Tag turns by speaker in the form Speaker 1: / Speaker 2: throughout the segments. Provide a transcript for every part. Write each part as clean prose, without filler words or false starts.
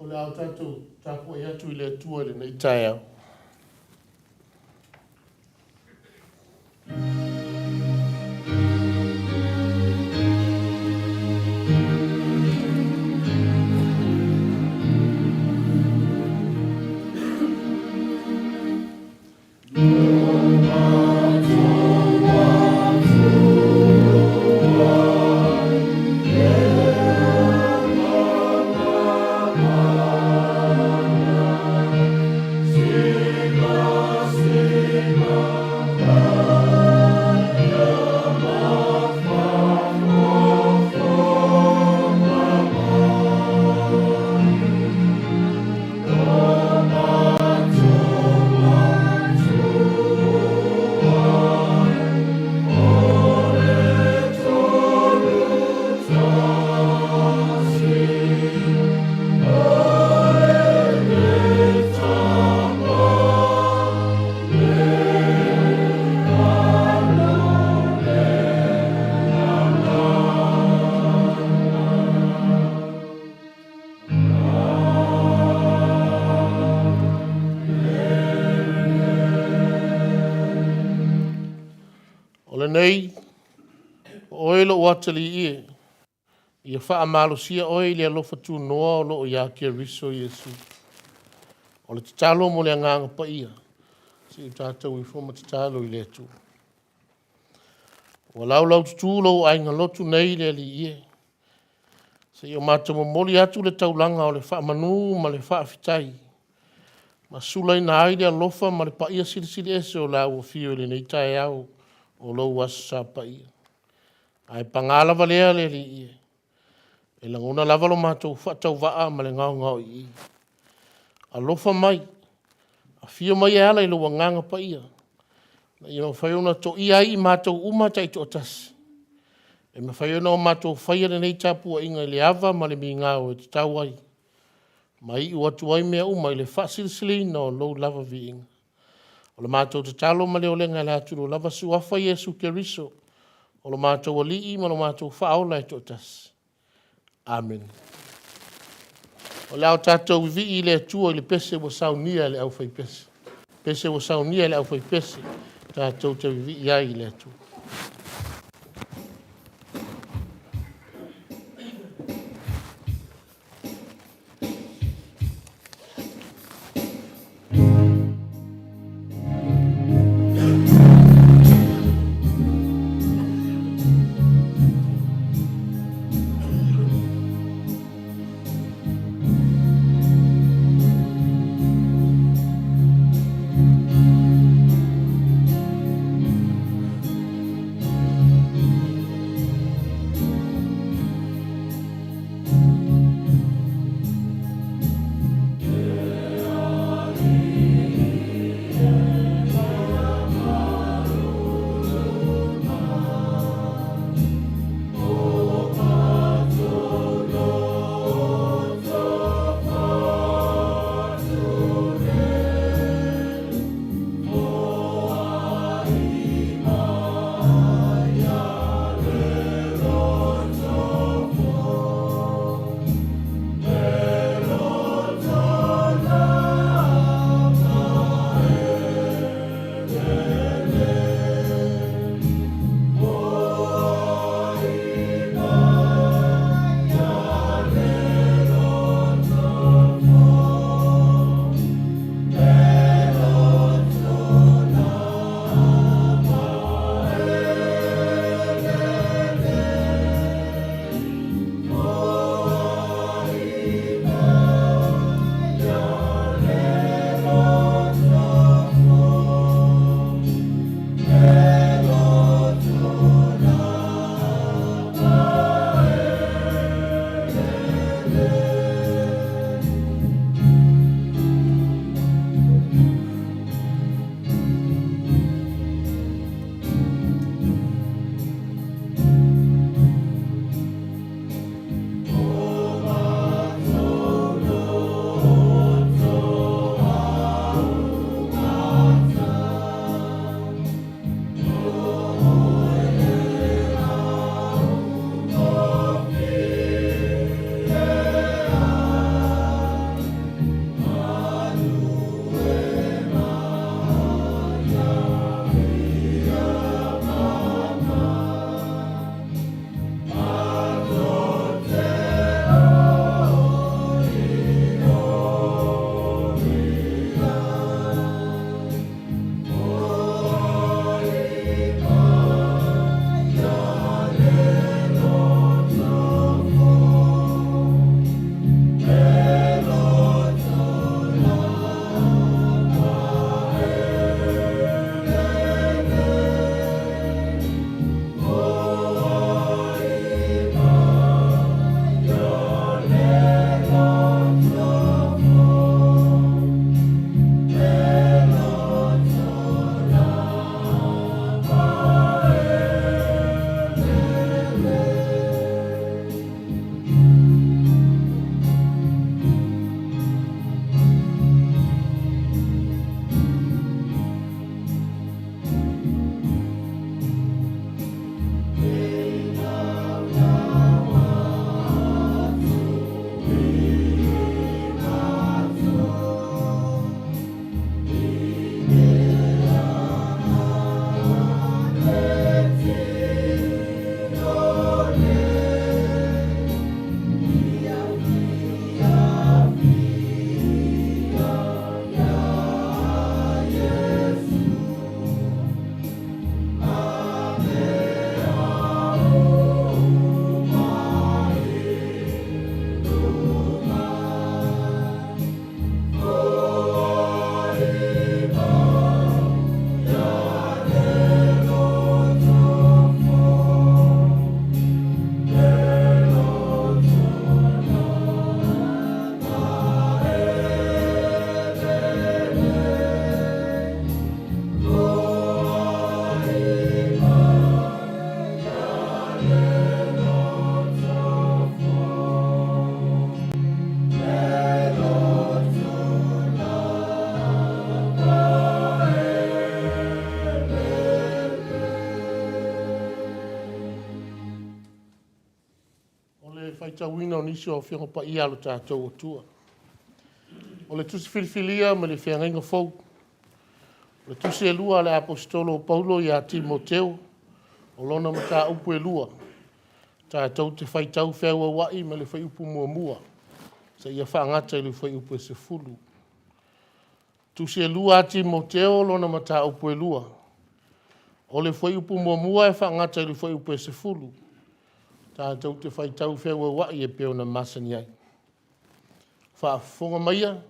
Speaker 1: O le a tatou tapuai atu i le Atua i lenei taeao. O lenei, o oe lou atalii e, ia faamalosia oe i le alofa tunoa o lo o ia Keriso Iesu. O le tatalo mo le Agaga Paia, se i o tatou ifo ma tatalo i le Atua. Ua laulaututu lou aiga lotu nei le Alii e, se i o matou momoli atu le taulaga o le faamanu ma le faafetai ma sulaina ai le alofa ma le paia silisili ese o le ua afio i lenei taeao o lou Aso Sa Paia. Ae paga lava lea le Alii e, e lagona lava lo matou faatauvaa ma le gaogaoiina. Alofa mai, afio mai e ala i lou Agaga Paia, ina ia mafai ona toia ai i matou uma taitoatasi, e mafai ona o matou faia lenei tapuaiga i le ava ma le migao e tatau ai, ma iu atu ai mea uma i le faasilisiliina o lou lava viiga. O le matou tatalo ma le olega e ala atu i lou lava Suafa Iesu Keriso o lo matou Alii ma lo matou Faaola e toatasi. Amene. O le a tatou vivii i le Atua i le pese ua saunia e le aufaipese. Pese ua saunia e le aufaipese tatou te vivii ai i le Atua. faitauina o nisi o Afioga Paia a lo tatou Atua. O le Tusi Filifilia mai le Feagaiga Fou. O le Tusi e 2 a le Aposetolo o Paulo ia Timoteo, o lona mataupu e 2, tatou te faitau feauauai mai le fuaiupu 1 seia faagata i le fuaiupu e 10. Tusi e 2 a Timoteo, lona mataupu e 2, o le fuaiupu 1 e faagata i le fuaiupu e 10, tatou te faitau feauauai e pei ona masani ai. Faafofoga maia,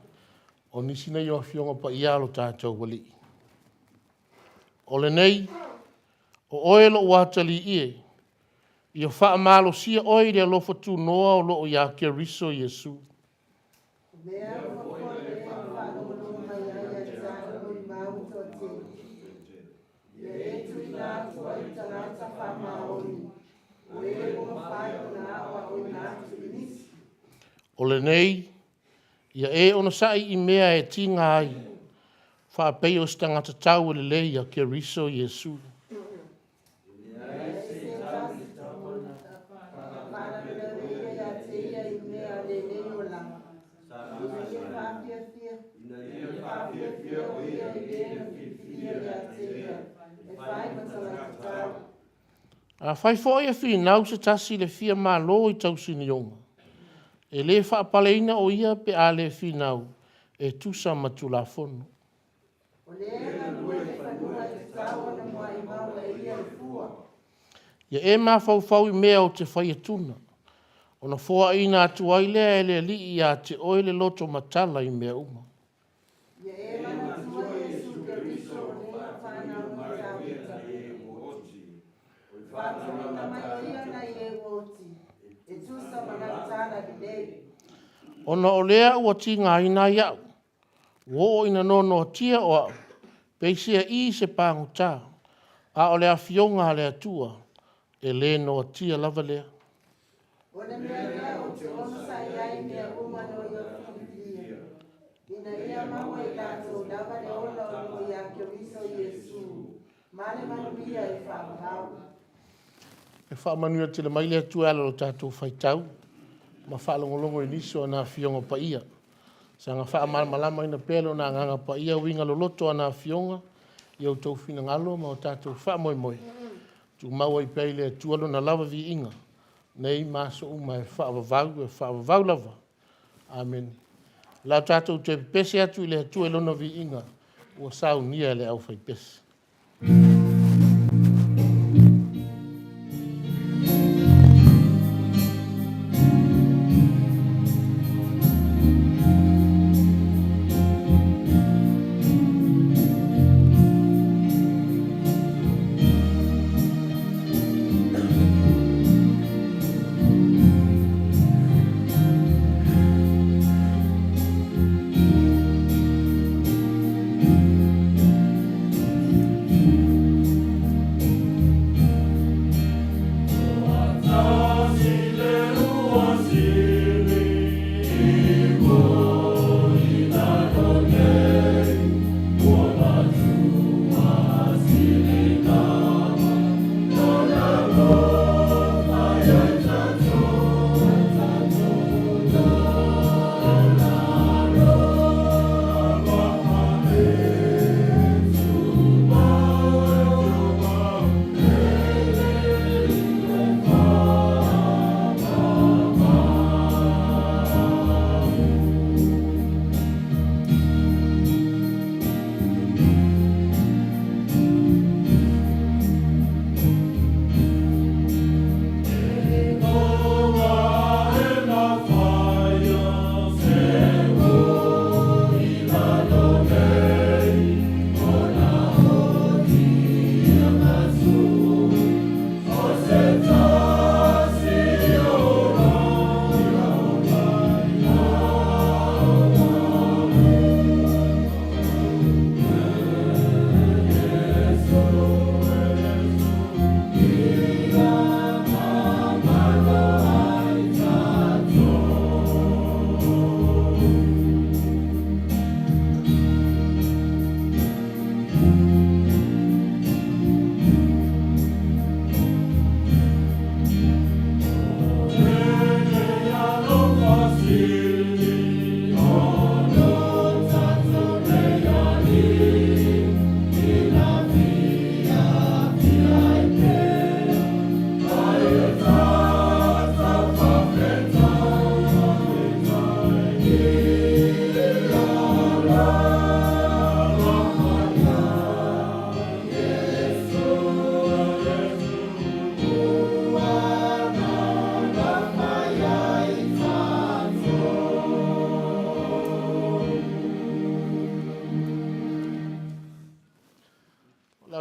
Speaker 1: o nisi nei o Afioga Paia a lo tatou Alii. O lenei, o oe lou atalii e, ia faamalosia oe i le alofa tunoa o lo o ia Keriso Iesu. O lenei, ia e onosai i mea e tiga ai, faapei o se tagata tau e lelei ia Keriso Iesu. Afai foi e finau se tasi i le fia malo i tausinioga, e le faapaleina o ia pe a le finau e tusa ma Tulafono. Ia e mafaufau i mea ou te fai atuna, ona foaina atu ai lea e le Alii ia te oe le loto matala i mea uma. Ona o lea ua tigaina ai au, ua oo ina noanoatia o au, peiseai se pagota, a o le Afioga a le Atua, e le noatia lava lea. E faamanuia tele mai le Atua e ala i lo tatou faitau ma faalogologo i nisi o ana Afioga Paia. Saga faamalamalamaina pea e Lona Agaga Paia uiga loloto o ana Afioga i outou finagalo ma o tatou faamoemoe, tumau ai pea i le Atua Lona lava viiga nei ma aso uma e faavavau, e faavavau lava. Amene. O le a tatou toe pepese atu i le Atua i Lona viiga ua saunia e le aufaipese.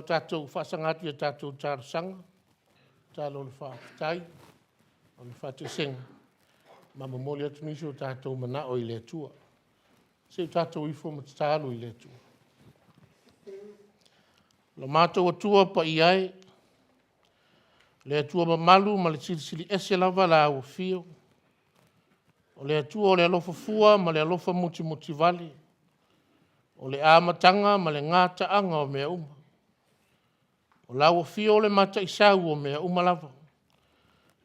Speaker 1: tatou faasaga atu i a tatou talosaga, tatalo o le faafetai, o le faatoesega ma momoli atu nisi o tatou manao i le Atua. Se i o tatou ifo ma tatalo i le Atua. Lo matou Atua Paia e, le Atua mamalu ma le Silisili Ese lava lau Afio, o le Atua o le alofa fua ma le alofa mutimutivale, o le amataga ma le gataaga o mea uma. O lau afio o le Mataisau o mea uma lava,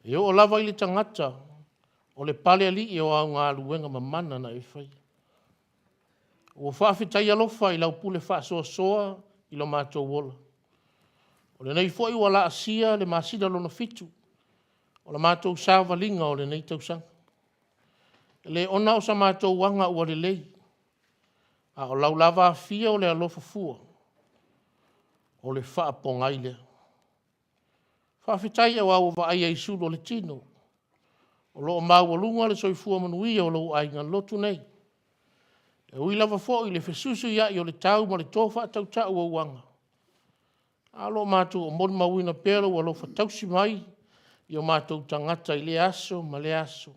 Speaker 1: e oo lava i le tagata o le palealii o au galuega mamana na e faia. Ua faafetai alofa i lau pule faasoasoa i lo matou ola. O lenei foi ua laasia le masina lona fitu o le matou savaliga o lenei tausaga. E le ona o sa matou aga ua lelei, a o lau lava afio o le alofa fua, o le faapogai lea. Faafetai aua ua vaaia i sulu o le tino, o lo o maualuga le soifua manuia o lou aiga lotu nei. E ui lava foi i le fesuisuiai o le tau ma le to faatautau o uaga, ae o lo o matou molimauina pea lou alofa tausi mai i o matou tagata i lea aso ma lea aso.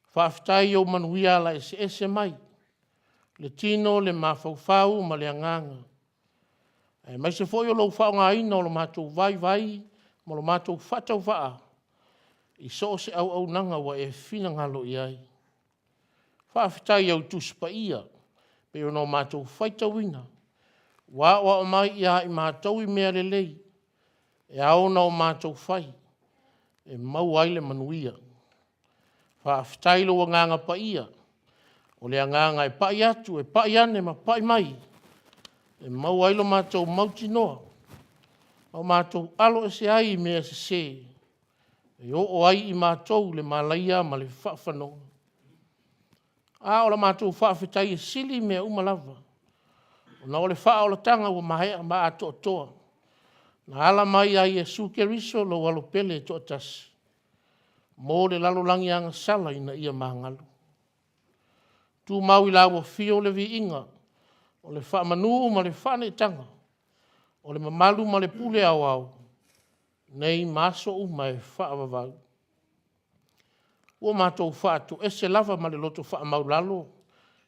Speaker 1: Faafetai i ou manuia ala eseese mai, le tino, le mafaufau ma le agaga, aemaise foi o lou faaaogaina o lo matou vaivai ma lo matou faatauvaa i so o se auaunaga ua e finagalo i ai. Faafetai i au Tusi Paia e pei ona matou faitauina, ua aoao mai ia i matou i mea lelei e ao ona matou fai e maua ai le manuia. Faafetai i lou Agaga Paia, o le Agaga e pai atu e pai ane ma pai mai, e maua ai lo matou mautinoa ma o matou aloese ai i mea sese e oo ai i matou le malaia ma le faafanoa. A o la matou faafetai e sili mea uma lava, ona o le faaolataga ua maea ma atoatoa na ala mai ia Iesu Keriso lou Alo pele e toatasi mo le lalolagi agasala ina ia magalo. Tumau i lau Afio le viiga o le faamanu ma le faaneetaga, o le mamalu ma le pule aoao, nei ma aso uma e faavavau. Ua matou faatoese lava ma le loto faamaualalo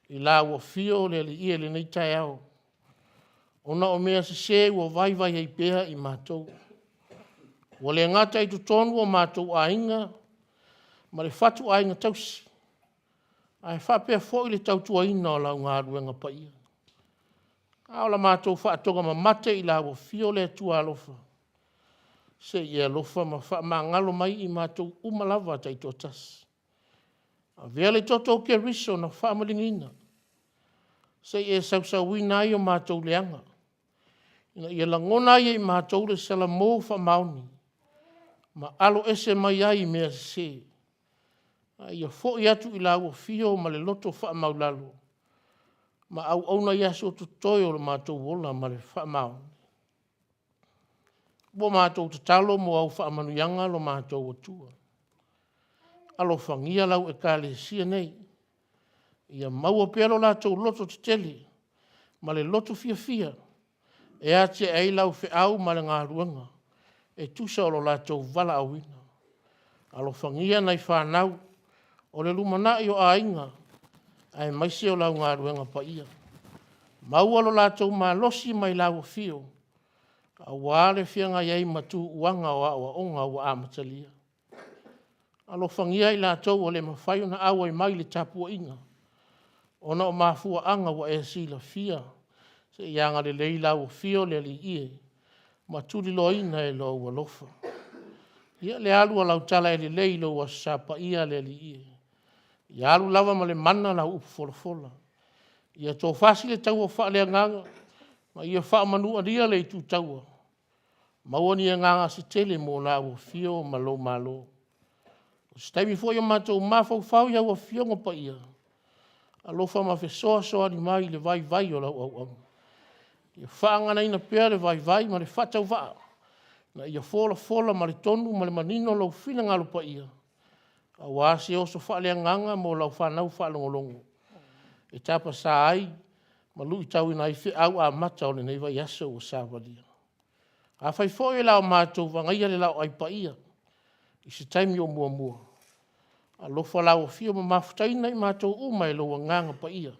Speaker 1: i lau Afio le Alii e i lenei taeao, ona o mea sese ua vaivai ai pea i matou. Ua le gata i totonu o matou aiga ma le fatuaiga tausi, ae faapea foi le tautuaina o lau galuega paia. A o la matou faatogamamate i lau Afio le Atua alofa, se i e alofa ma faamagalo mai i matou uma lava taitoatasi. Avea le toto o Keriso na faamaliniina se i e sausuina ai o matou leaga, ina ia lagona ai e i matou le salamo faamaoni ma aloese mai ai i mea sese, a ia foi atu i lau Afio ma le loto faamaualalo ma auauna i aso o totoe o lo matou ola ma le faamaoni. Ua matou tatalo mo au faamanuiaga lo matou Atua. Alofagia lau Ekalesia nei, ia maua pea lo latou lototetele ma le loto fiafia e atiae ai lau feau ma le galuega e tusa o lo latou valaauina. Alofagia nai fanau o le lumanai o aiga aemaise o lau galuega paia. Maua lo latou malosi mai lau Afio aua le feagai ai ma tuuaga o aoaoga ua amatalia. Alofagia i latou ua le mafai ona auai mai i le tapuaiga ona o mafuaaga ua e silafia, se i agalelei lau Afio le Alii e ma tuliloaina e lou alofa. Ia, le alu a lau tala e lelei i lou Aso Sa paia le Alii e, ia alu lava ma le mana lau upu folafola, ia tofasi le taua faaleagaga ma ia faamanualia le itutaua, maua ni agaga se tele mo lau Afio ma lou Malo. O se taimi foi o matou mafaufau i au Afioga Paia, alofa ma fesoasoani mai i le vaivai o lau auauna, ia faaganaina pea le vaivai ma le faatauvaa ina ia folafola ma le tonu ma le manino lou finagalo paia aua se oso faaleagaga mo lau fanau faalogologo e tapasa ai ma luitauina ai feau amata o lenei vaiaso ua savalia. Afai foi o le a o matou vagaia le Laoai Paia i se taimi o muamua, alofa lau Afio ma mafutaina i matou uma e lou Agaga Paia,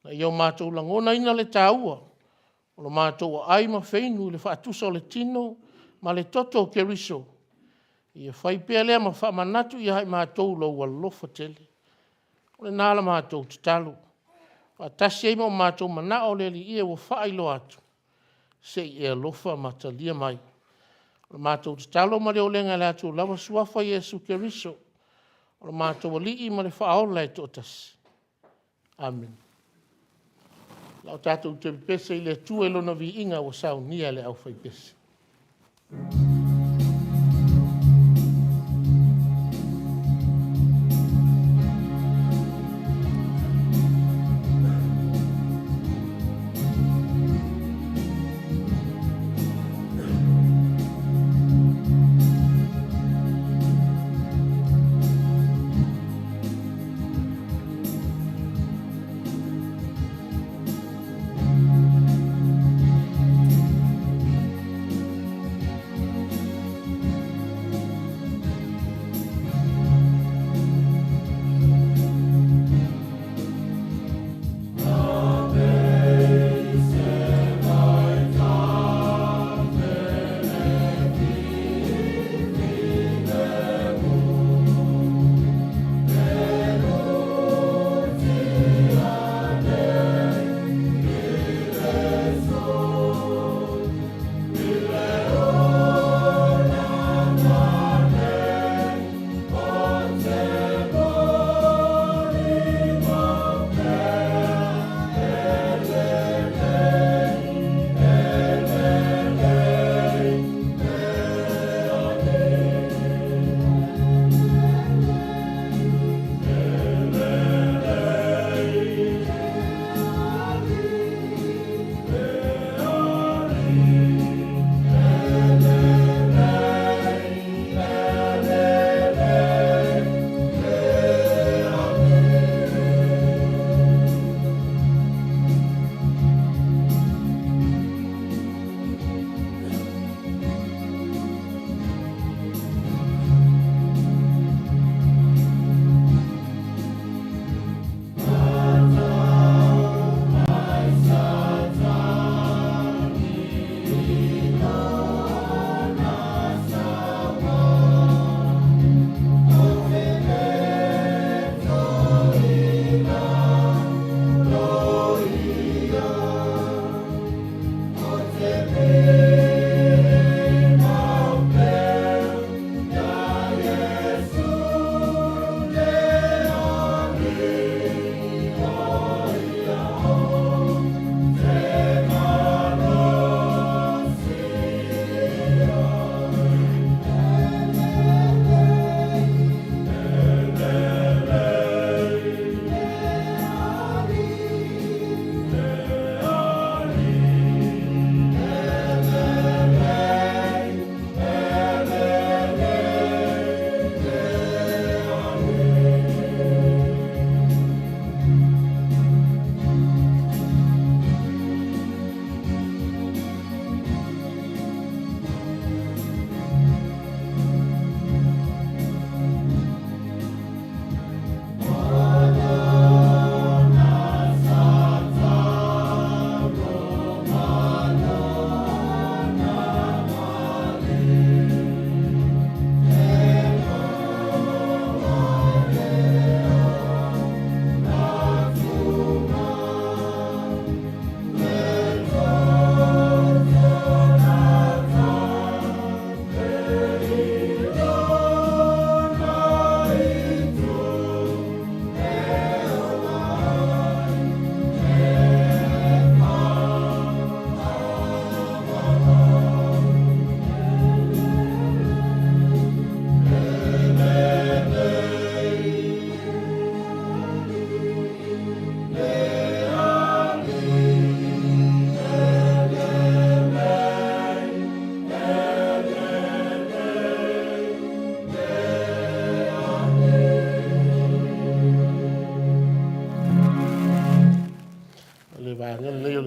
Speaker 1: ina ia o matou lagonaina le taua o lo matou aai ma feinu i le faatusa o le tino ma le toto o Keriso, ia fai pea lea ma faamanatu ia i matou lou alofa tele. O lena la matou tatalo, faatasi ai ma o matou manao le Alii e ua faailoa atu, se i e alofa ma talia mai. O le matou tatalo ma le olega i le atu lava Suafa Iesu Keriso o le matou Alii ma le Faaola e toatasi. Amene. O le a tatou toe pepese i le Atua i Lona viiga ua saunia e le aufaipese.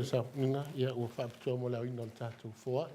Speaker 1: le sauniga ia ua faapitoa mo le aoina o le tatou foai.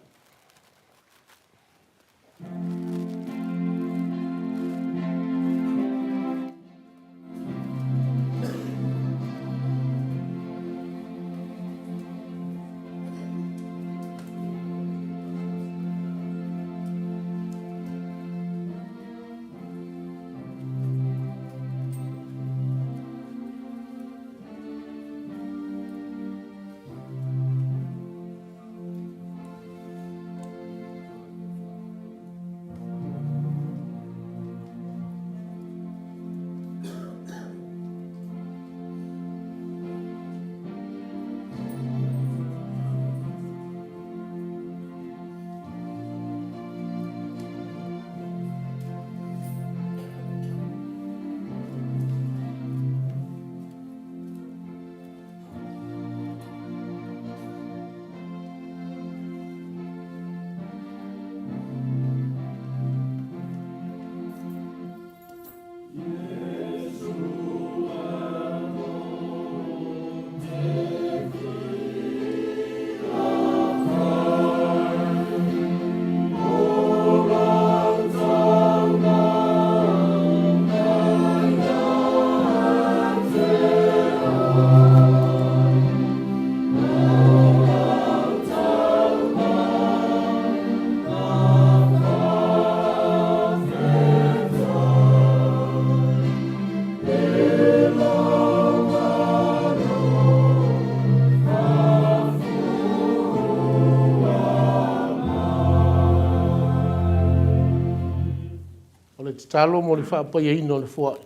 Speaker 1: O le tatalo mo le faapaiaina o le foai,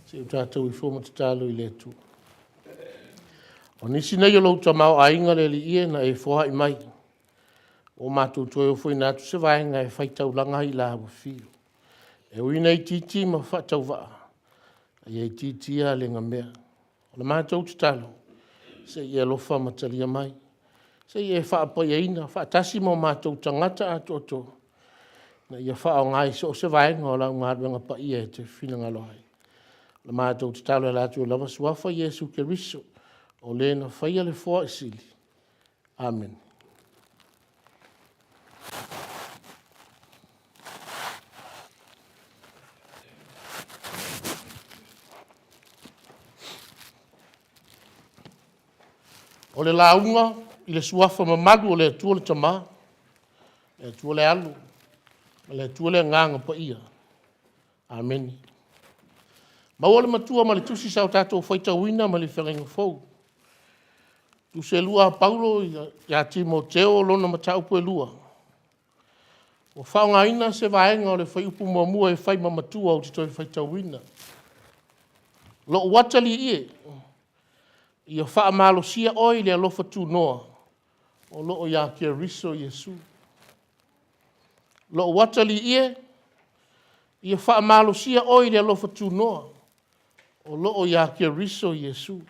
Speaker 1: se i o tatou ifo ma tatalo i le Atua. O nisi nei o lou tamaoaiga le Alii e na e foai mai, ua matou toe ofoina atu se vaega e faitaulaga ai i la afifio. E ui ina itiiti ma faatauvaa, a ia itiiti ia le gamea. O le matou tatalo, se i e alofa ma talia mai, se i e faapaiaina faatasi ma o matou tagata atoatoa, ina ia faaaoga i so o se vaega o lau galuega paia e te finagalo ai. O le matou tatalo e ala atu i Lou lava Suafa Iesu Keriso o Le na faia le foai sili. Amene. O le lauga i le Suafa mamalu o le Atua le Tama, le Atua le Alo ma le Atua le Agaga Paia. Amene. Maua le matua ma le tusi sa o tatou faitauina mai le Feagaiga Fou. Tusi e 2 a Paulo ia Timoteo lona mataupu e 2. Ua faaaogaina se vaega o le fuaiupu 1 e fai ma matua ou te toe faitauina. Lou atalii e, ia faamalosia oe i le alofa tunoa o lo o ia Keriso Iesu. Lou atalii e, ia faamalosia oe i le alofa tunoa o lo o ia Keriso Iesu.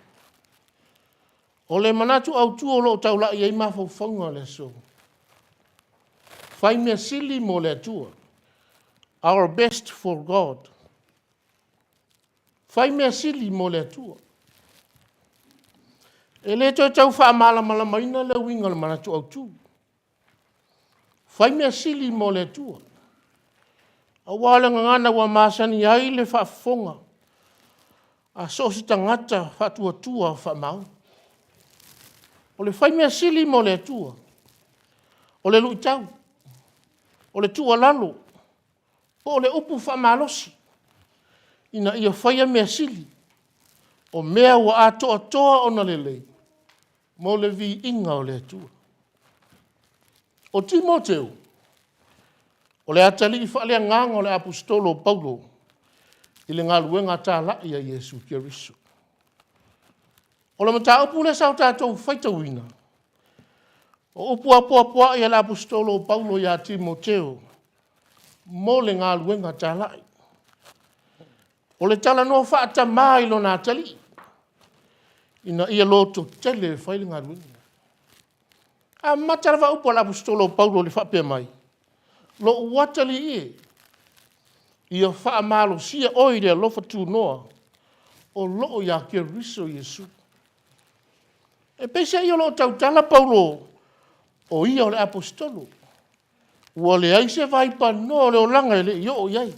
Speaker 1: O le manatu autu o lo o taulai i ai mafaufauga o le aso, fai mea sili mo le Atua. Our best for God. Fai mea sili mo le Atua. E le toe tau faamalamalamaina le uiga o le manatu autu. Fai mea sili mo le Atua. Aua o le gagana ua masani ai le faafofoga a so o se tagata faatuatua faamaoni. O le fai mea sili mo le Atua, o le luitau, o le tuualalo, po o le upu faamalosi ina ia faia mea sili, o mea ua atoatoa ona lelei mo le viiga o le Atua. O Timoteo, o le atalii faaleagaga o le aposetolo o Paulo i le galuega talai a Iesu Keriso. O le mataupu lea sa o tatou faitauina, o upu apoapoai a le aposetolo o Paulo ia Timoteo mo le galuega talai. O le talanoa faatama i lona atalii ina ia lototele e fai le galuega. E amata lava upu a le aposetolo o Paulo i le faapea mai, lou atalii e, ia faamalosia oe i le alofa tunoa o lo o ia Keriso Iesu. E peiseai o lo o tautala Paulo o ia o le Aposetolo. Ua leai se vaipanoa o le olaga e le i oo i ai,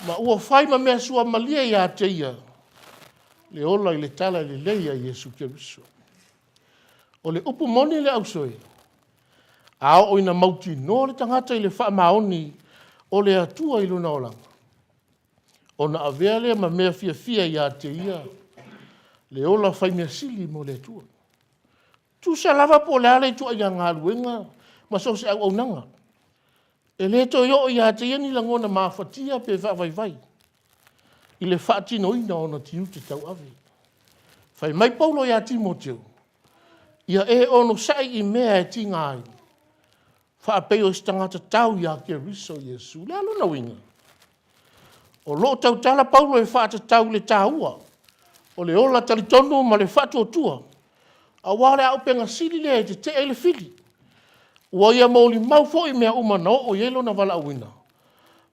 Speaker 1: ma ua fai ma mea suamalie ia te ia le ola i le tala lelei a Iesu Keriso. O le upu moni le auso e, a oo ina mautinoa le tagata i le faamaoni o le Atua i lona olaga, ona avea lea ma mea fiafia ia te ia le ola fai mea sili mo le Atua. Tusa lava po o le a le ituaiga galuega ma so o se auaunaga, e le toe oo ia te ia ni lagona mafatia pe faavaivai i le faatinoina o ona tiute tauave. Fai mai Paulo ia Timoteo, “Ia e onosai i mea e tiga ai, faapei o se tagata tau ia Keriso Iesu.” O le a lona uiga? O lo o tautala Paulo e faatatau i le taua o le ola talitonu ma le faatuatua, aua o le auupega sili lea e tetee ai le fili. Ua ia molimau foi mea uma na oo i ai lona valaauina,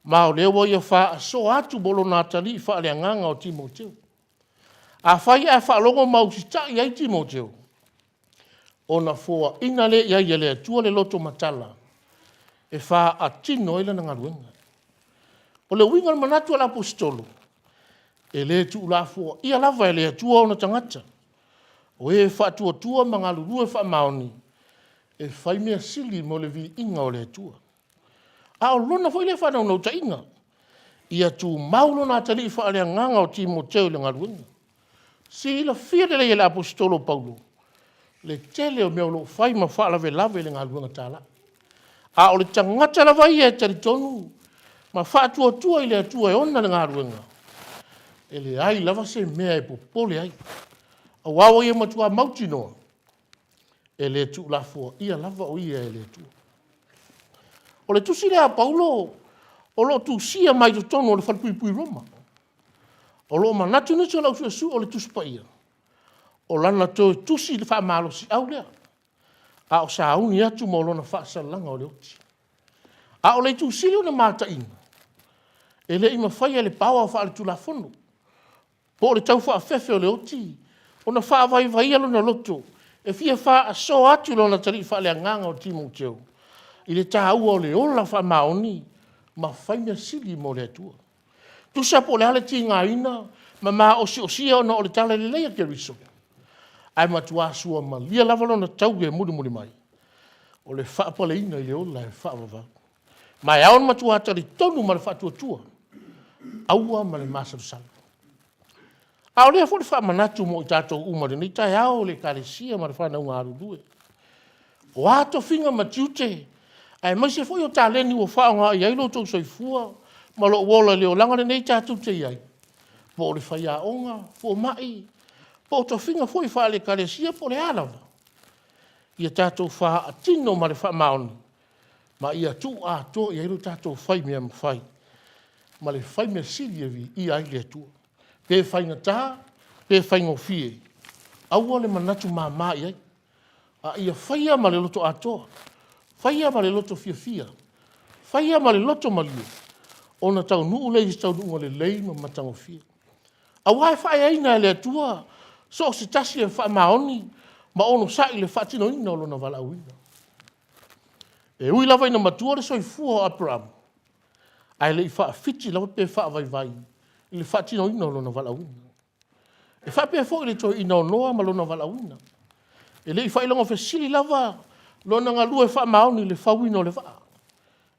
Speaker 1: ma o lea ua ia faasoa atu mo lona atalii faaleagaga o Timoteo. Afai ae faalogo ma usitai ai Timoteo, ona foaina lea i ai e le Atua le loto matala e faatino ai lana galuega. O le uiga o le manatu o le Aposetolo, e le tuulafoaia lava e le Atua ona tagata, o e faatuatua ma galulue faamaoni e fai mea sili mo le viiga o le Atua. A o lona foi lea faanaunautaiga, ia tumau lona atalii faaleagaga o Timoteo i le galuega. Silafia lelei e le Aposetolo o Paulo le tele o mea o lo o fai ma faalavelave i le galuega talai. A o le tagata lava ia e talitonu ma faatuatua i le Atua e ona le galuega, e leai lava se mea e popole ai, aua ua ia matua mautinoa e le tuulafoaia lava o ia e le Atua. O le tusi lea a Paulo o lo o tusia mai totonu o le falepuipui i Roma. O lo o manatu nisi o le au suesue o le Tusi Paia, o lana toe tusi faamalosiau lea, a o sauni atu mo lona faasalalaga o le oti. A o le itu sili ona mataina, e le i mafaia e le power faaletulafono po o le tau faafefe o le oti ona faavaivaia lona loto e fia faasoa atu i lona atalii faaleagaga o Timoteo i le taua o le ola faamaoni ma fai mea sili mo le Atua. Tusa po o le a le tigaina ma maosiosia ona o le talalelei a Keriso, ae matua suamalie lava lona taui e mulimuli mai, o le faapaleina i le ola e faavavau. Ma e ao ona matua talitonu ma le faatuatua, aua ma le masalosalo. A o lea foi le faamanatu mo i tatou uma i lenei taeao i le Ekalesia ma le fanau galulue, o a tofiga ma tiute aemaise foi o taleni ua faaaoga i ai lo outou soifua ma lou ola i le olaga lenei tatou te i ai, po o le faiaoga, fomai, po o tofiga foi faale-Ekalesia po o le a lava, ia tatou faatino ma le faamaoni ma ia tuu atoa i ai lo tatou fai mea mafai ma le fai mea sili e viia ai le Atua. Pe faigata pe faigofie, aua le manatu mama i ai, a ia faia ma le loto atoa, faia ma le loto fiafia, faia ma le loto malie, ona taunuu lea i se taunuuga lelei ma matagofie. Aua e faaeaina e le Atua so o se tasi e faamaoni ma onosai i le faatinoina o lona valaauina. E ui lava ina matua le soifua o Aperamo, ae le i faafiti lava pe faavaivai i le faatinoina o lona valaauina. E faapea foi i le toeaina o Noa ma lona valaauina. E le i faailoga fesili lava lona galue faamaoni i le fauina o le vaa,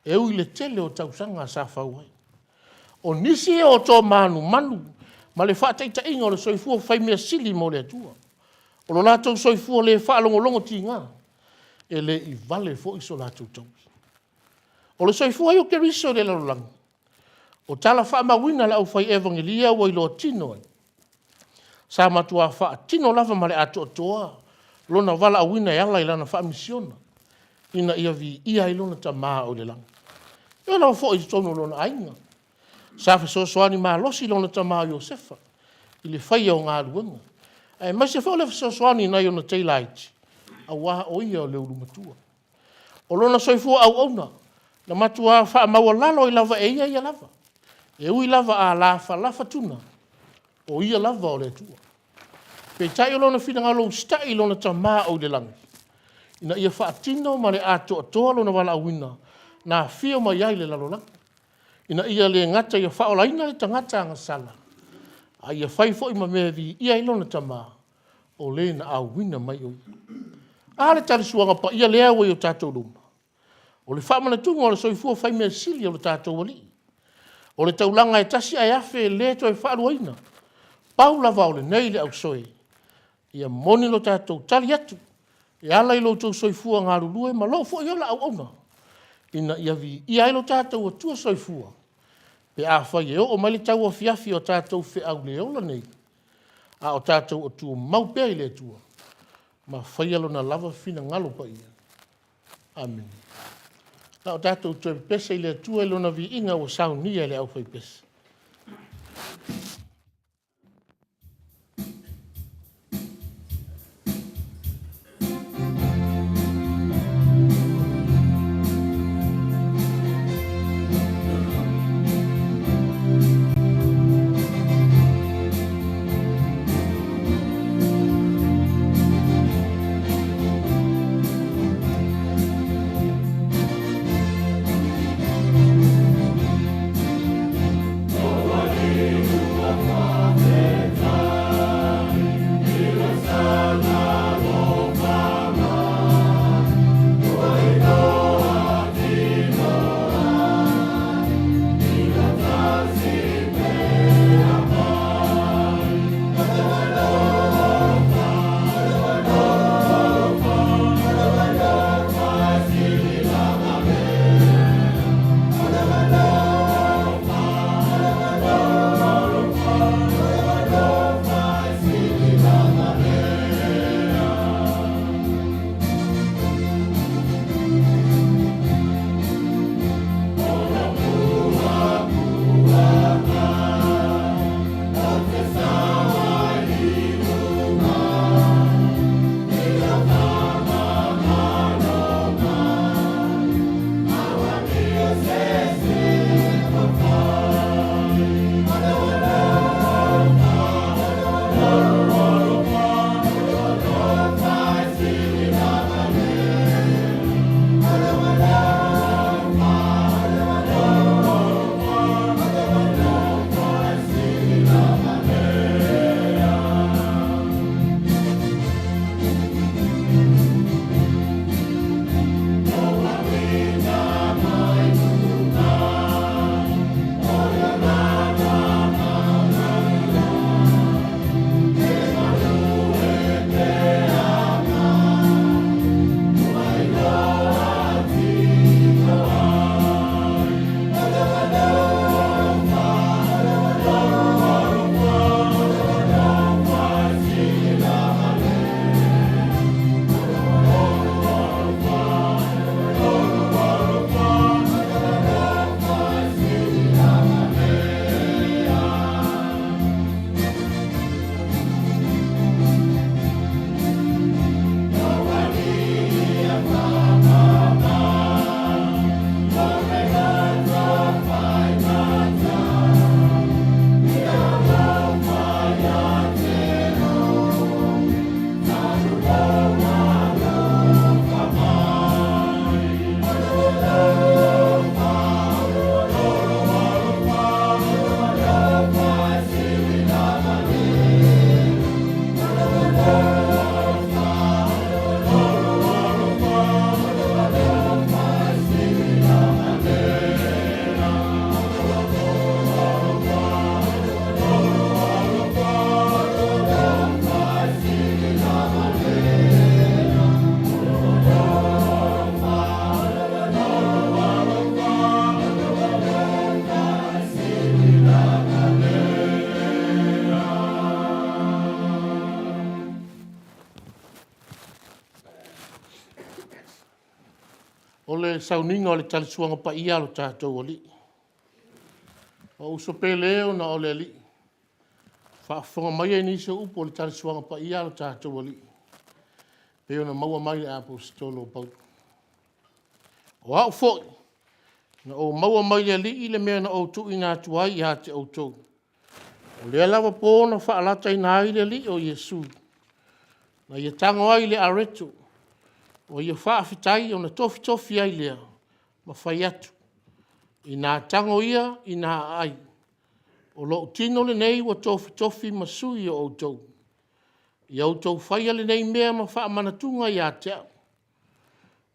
Speaker 1: e ui i le tele o tausaga sa fau ai. O nisi ia o to manumanu ma le faataitaiga o le soifua fai mea sili mo le Atua. O lo latou soifua le faalogologo tiga, e le i vale foi so latou taui. O le soifua ai o Keriso i le lalolagi, o tala faamauina a le aufai evanelia ua iloa tino ai, sa matua faatino lava ma le atoatoa lona valaauina e ala i lana faamisiona, ina ia viia ai lona Tama o i le lagi. E oo lava foi i totonu o lona aiga, sa fesoasoani malosi lona tama o Iosefa i le faia o galuega, aemaise foi o le fesoasoani i nai ona tei laiti, aua o ia o le ulu matua. O lona soifua auauna na matua faamaualalo ai lava e ia ia lava, e ui lava a lafalafa tuna, o ia lava o le Atua. Peitai o lona finagalo usitai i lona Tama o i le lagi, ina ia faatino ma le atoatoa lona valaauina na afio mai ai i le lalolagi, ina ia le gata ia faaolaina le tagata agasala, a ia fai foi ma mea e viia ai lona Tama, o le na auina mai o Ia. A le talisuaga paia lea ua i o tatou luma? O le faamanatuga o le soifua faimeasili o le tatou Alii. O le taulaga e tasi ae afe e le toe faaluaina. Pau lava o lenei le ausoe, ia moni lo tatou tali atu e ala i lo outou soifua galulue ma lou foi ola auauna, ina ia viia ai lo tatou Atua soifua pe afai e oo mai le tauafiafi o tatou feau le ola nei, a o tatou o tumau pea i le Atua ma faia Lona lava finagalo paia. Amene. O le a tatou toe pepese i le Atua i Lona viiga ua saunia e le aufaipese. O le sauniga o le talisuaga paia a lo tatou Alii. Lou uso pele e, ona o le Alii, faafofoga maia i nisi o upu o le talisuaga paia a lo tatou Alii, e pei ona maua mai i le Aposetolo o Paulo. O au foi, na ou maua mai le Alii le mea na ou tuuina atu ai ia te outou, o lea lava po na faalataina ai le Alii o Iesu, Na ia tago ai i le areto, ua ia faafetai ona tofitofi ai lea ma fai atu, ‘Ina tago ia ina aai, o lou tino lenei ua tofitofi ma sui o outou. Ia outou faia lenei mea ma faamanatuga ia te au.’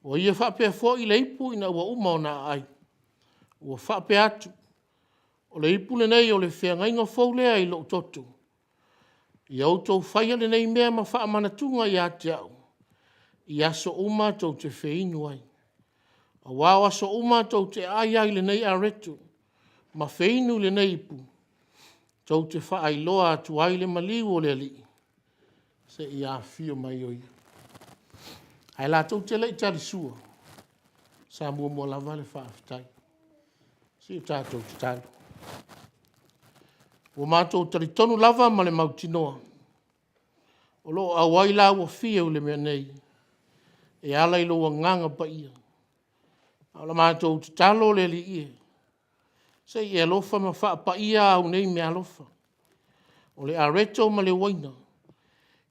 Speaker 1: Ua ia faapea foi le ipu ina ua uma ona aai, ua faapea atu, ‘O le ipu lenei o le feagaiga fou lea i lou toto. Ia outou faia lenei mea ma faamanatuga ia te au, i aso uma tou te feinu ai. Aua o aso uma tou te aai ai i lenei areto ma feinu i lenei ipu, tou te faailoa atu ai le maliu o le Alii seia afio mai o ia. Ae latou te le i talisua, sa muamua lava le faafetai. Se i o tatou tatalo. Ua matou talitonu lava ma le mautinoa o lo o auai lau afio i le mea nei e ala i lou Agaga Paia. A o le matou tatalo le Alii e, se i e alofa ma faapaia au nei meaalofa, o le areto ma le uaina,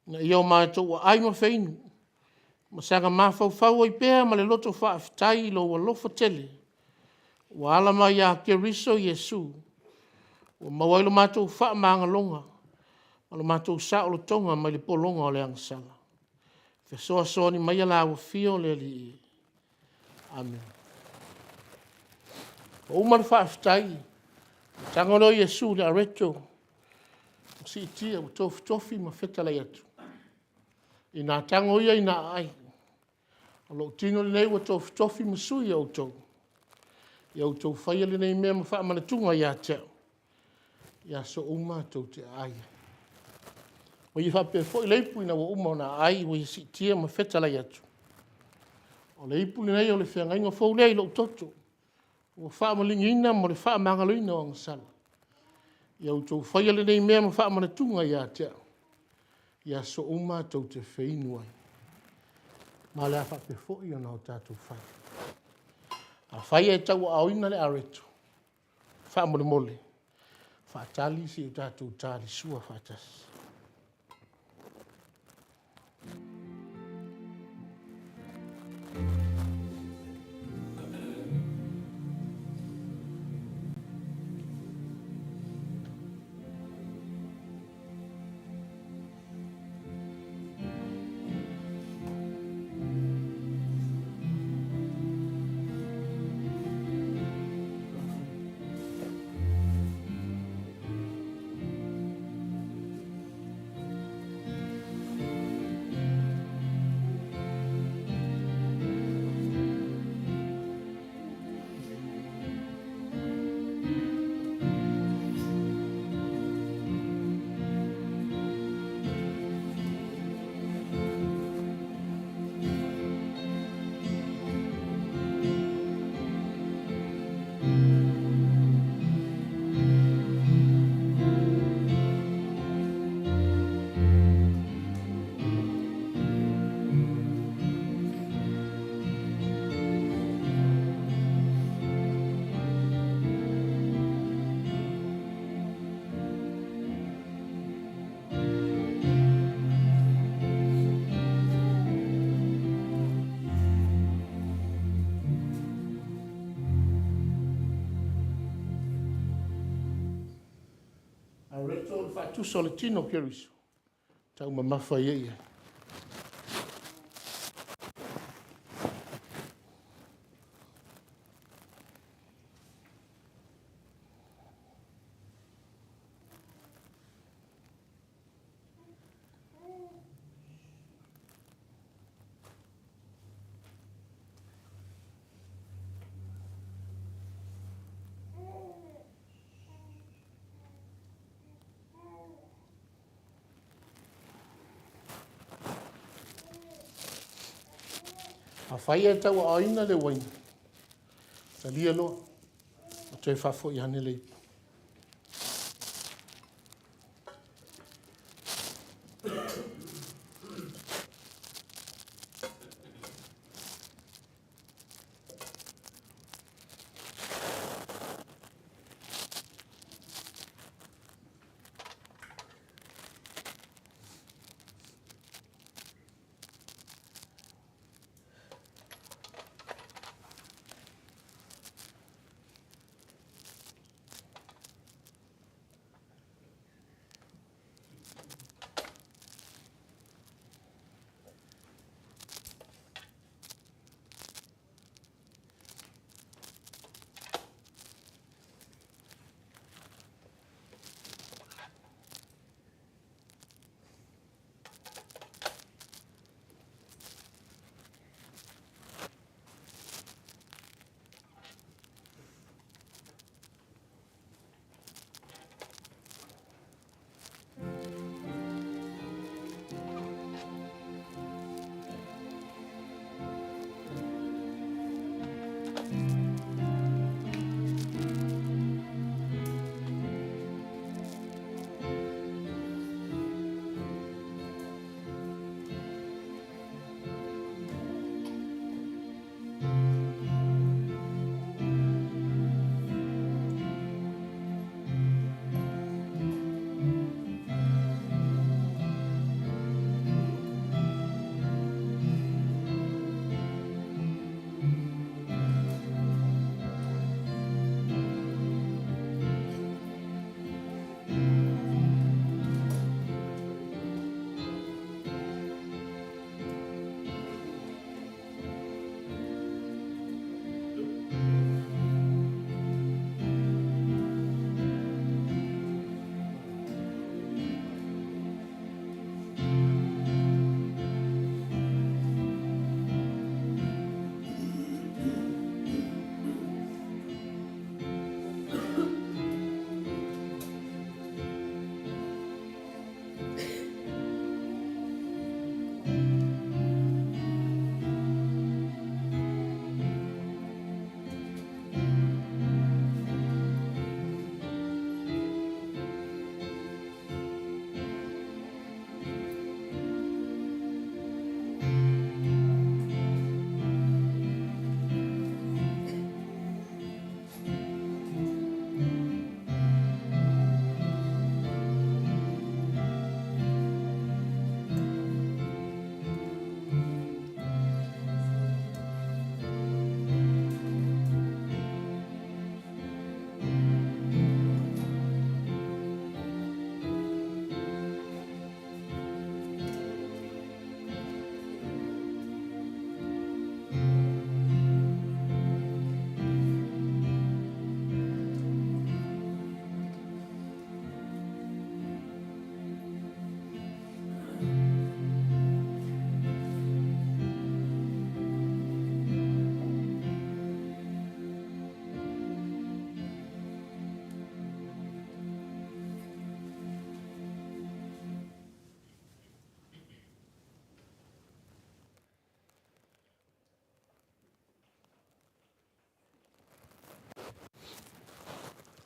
Speaker 1: ina ia o matou aai ma feinu ma saga mafaufau ai pea ma le loto faafetai i lou alofa tele ua ala mai ia Keriso Iesu, ua maua ai lo matou faamagaloga ma lo matou saolotoga mai le pologa o le agasala. Fesoasoani maia lau Afio le Alii e. Amene. Ua uma le faafetai, ona tago lea o Iesu i le areto ua siitia, ua tofitofi ma fetalai atu, “Ina tago ia ina aai, o lou tino lenei ua tofitofi ma sui o outou. Ia outou faia lenei mea ma faamanatuga ia te au, i aso uma tou te aai ai.” Ua ia faapea foi le ipu ina ua uma ona aai ua ia siitia ma fetalai atu, “O le ipu lenei o le feagaiga fou lea i lou toto, ua faamalieina mo le faamagaloina o agasala. Ia outou faia lenei mea ma faamanatuga ia te au, i aso uma tou te feinu ai.” Ma o le a faapea foi ona tatou fai. Afai ae tauaaoina le areto, faamolemole faatali se i o tatou talisua faatasi. Areto o le faatusa o le tino o Keriso, taumamafa ia i ai. Afai ae tauaaoina le uaina, talia loa ma toe faafoi ane le ipu.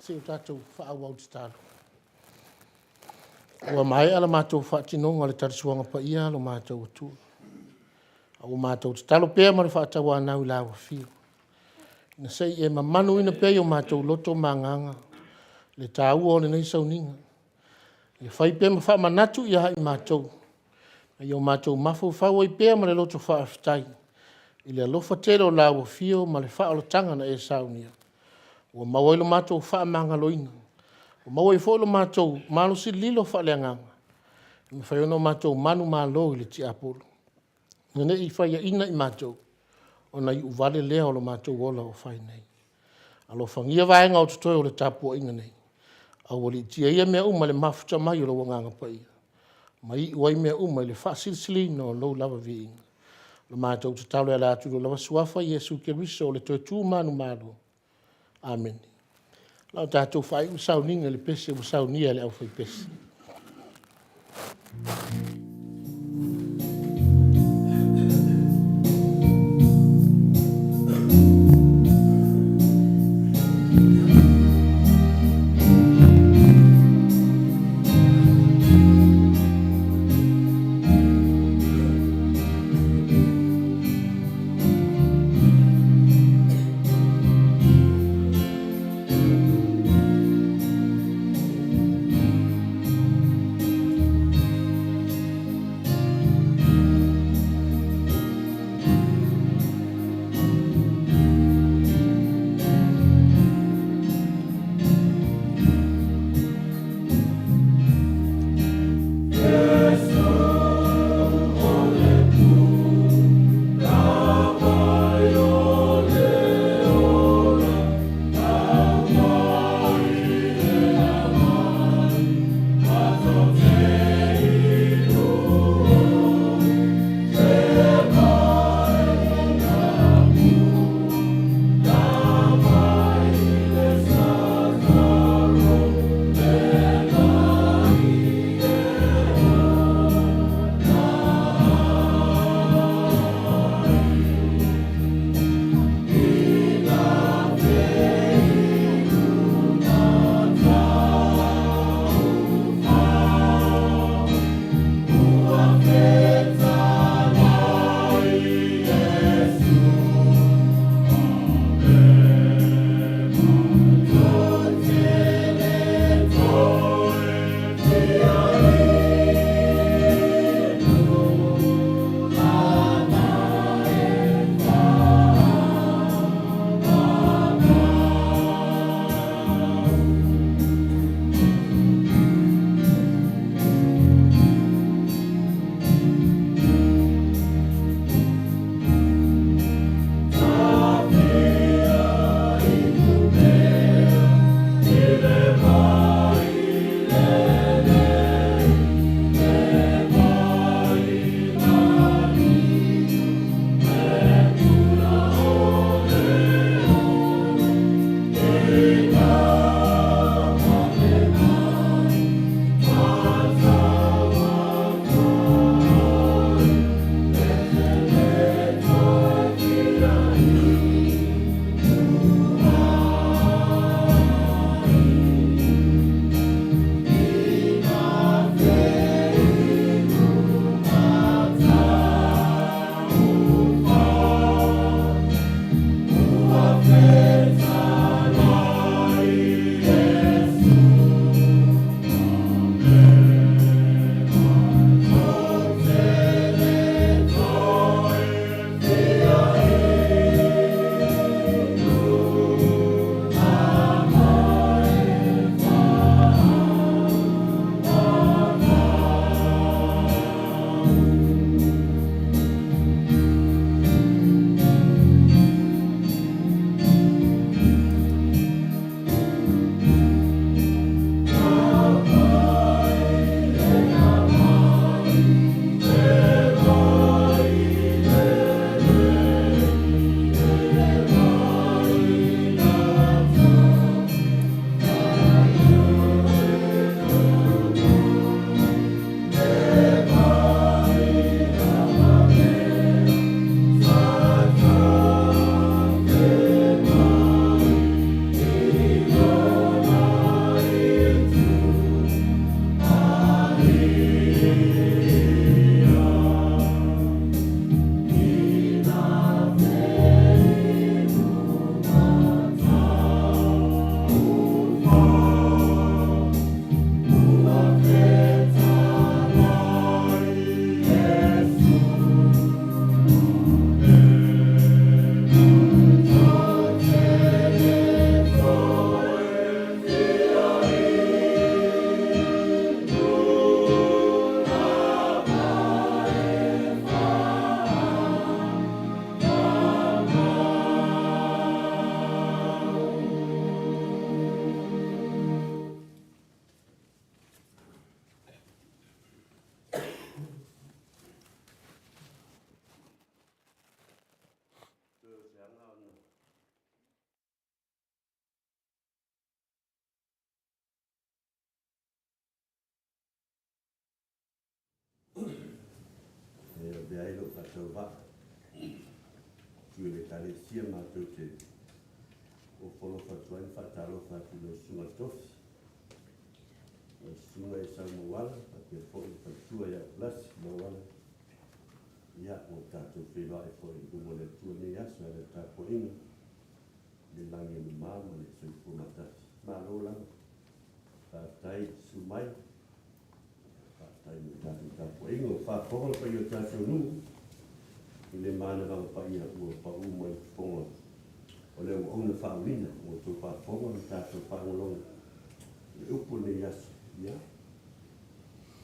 Speaker 1: Se i o tatou faaauau le tatalo. Ua maea le matou faatinoga o le tali suaga paia a lo matou Atua, a ua matou tatalo pea ma le faatauanau i lau Afio, ina se i e mamanuina pea i o matou loto ma agaga le taua o lenei sauniga. Ia fai pea ma faamanatu ia i matou, ina ia o matou mafaufau ai pea ma le loto faafetai i le alofa tele o lau Afio ma le faaolataga na e saunia, ua maua ai lo matou faamagaloina, ua maua ai foi lo matou malosi lilo faaleagaga ua mafai ai ona matou manumalo i le tiapolo, ina ne i faiaina i matou, ona iuvale lea o lo matou ola o fai nei. Alofagia vaega o totoe o le tapuaiga nei, aualiitia ia mea uma i le mafuta mai o lou Agaga Paia, ma iu ai mea uma i le faasilisiliina o lou lava viiga. O le matou tatalo e ala atu i lou lava suafa Iesu Keriso o le toe tu manumalo. Amene. O le a tatou faaiu le sauniga i le pese ua saunia e le aufaipese.
Speaker 2: avea ai lou faatauvaa. Sui o le Ekalesia matou te ofoalofa atu ai ma faatalofa atu i lau Susuga i le Tofi, lau Susuga Esau Mauala faapea foi le faletua ia Ukulasi Mauala. Ia, ua tatou feiloai foi i luma o le Atua i lenei aso e ala i le tapuaiga i le lagi e mama ma le soifua matasi. Malo lava. Faafetai le susu mai. Faafetai mo le tatou tapuaiga. Ua faafofoga le paia o le tatou nuu i le manavaga paia ua pau mai i fofoga o le auauna faauuina. Ua outou faafofoga ma tatou faalogologo i le upu o lenei aso. Ia,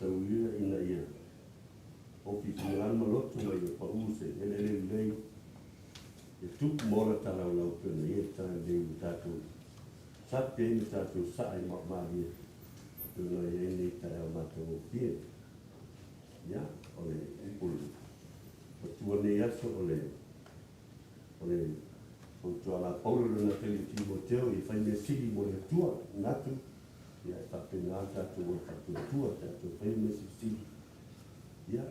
Speaker 2: tau ia ina ia ofi i finagalo ma loto ma ia pau se eleele lelei e tupu ma ola talaulau pei ona i ai le talalelei ua tatou sapi ai ma tatou saa i maomalie pei ona i ai nei taeao matagofie. Ia, o le upu o le matua o lenei aso, o le, o le fautuaga a Paulo i lana tali i Timoteo, ia fai mea sili mo le Atua. Manatu, ia e faapena le tatou ola faatuatua, tatou faia mea silisili, ia,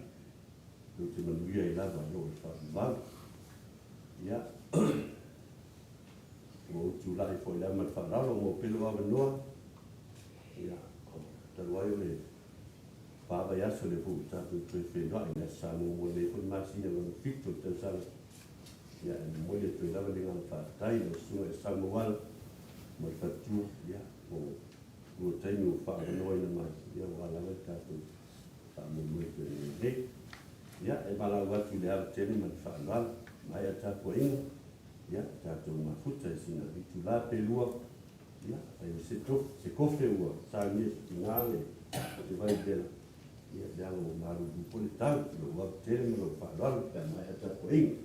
Speaker 2: tou te manuia ai lava e oo i le faavavau. Ia, Ua ou tulai foi lava ma le faaaloalo, maua pea lou avanoa. Ia, talu ai o le fa vaiaso lea foi ua tatou toe feiloai i le Aso Sa muamua o lenei foi masina lona fitu o le tausaga. Ia, e momoli atu ai lava le agaga faafetai i lau Susuga Esau Mauala ma le faletua, ia, mo lua taimi ua faaavanoaina mai, ia, aua lava le tatou faamoemoe pei ona i ai nei. Ia, e valaau atu i le ava tele ma le faaaloalo, maea tapuaiga. Ia, tatou mafuta i sina itula pe lua, ia, fai ai se tofi, se kofe ua saunia e se tina le, le vaivela, ia, leaga ua malulu foi le tau, lou ava tele ma lou faaaloalo pe a maea tapuaiga.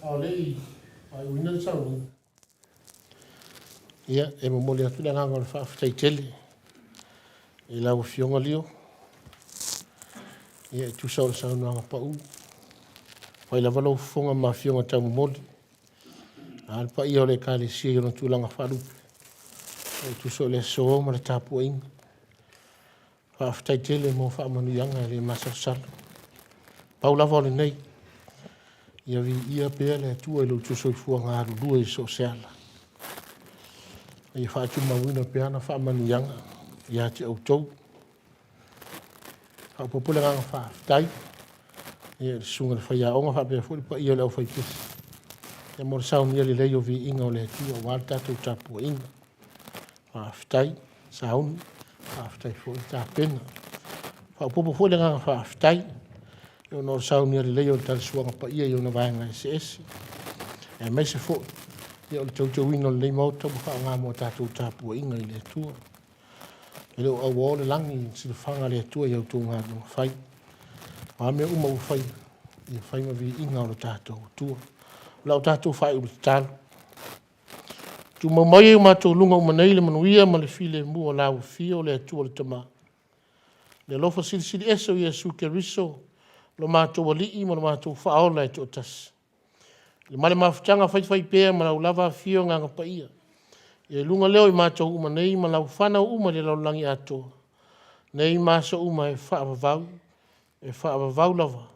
Speaker 1: A o le i faaiuina le sauniga, Ia, e momoli atu le agaga o le faafetai tele i lau Afioga Lio, ia e tusa o le saunoaga pau, fai lava lou fofoga ma afioga taumomoli, a le paia o le Ekalesia i ona tulaga faalupe, e tusa o le aso ma le tapuaiga. Faafetai tele mo faamanuiaga e le masalosalo. Pau lava o lenei, ia viia pea le Atua i lo outou soifua galulue i so o se ala. Ia faatumauina pea ana faamanuiaga ia te outou. Faaopoopo le agaga faafetai i le susuga i le faiaoga faapea foi le paia o le aufaipese mo le saunia lelei o viiga o le Atua aua le tatou tapuaiga. Faafetai sauni, faafetai foi tapena. Faaopoopo foi le agaga faafetai ona o le saunia lelei o le Tali Suaga Paia i ona vaega eseese, aemaise foi o le teuteuina o lenei Maota ua faaaoga mo a tatou tapuaiga i le Atua. E le o auo le lagi i le silafaga a le Atua i a outou galuega fai. O a mea uma ua faia, ia fai ma viiga o lo tatou Atua. O le a tatou faaiu i le tatalo. Tumau mai i o matou luga uma nei le manuia ma le filemu o lau afio le Atua le Tama, le alofa silisili ese o Iesu Keriso, lo matou Alii ma lo matou Faaola e toatasi. I le ma le mafutaga faifaipea ma lau lava afio Agaga Paia, ia i luga lea o i matou uma nei ma lau fanau uma i le lalolagi atoa, nei ma aso uma e faavavau, e faavavau lava.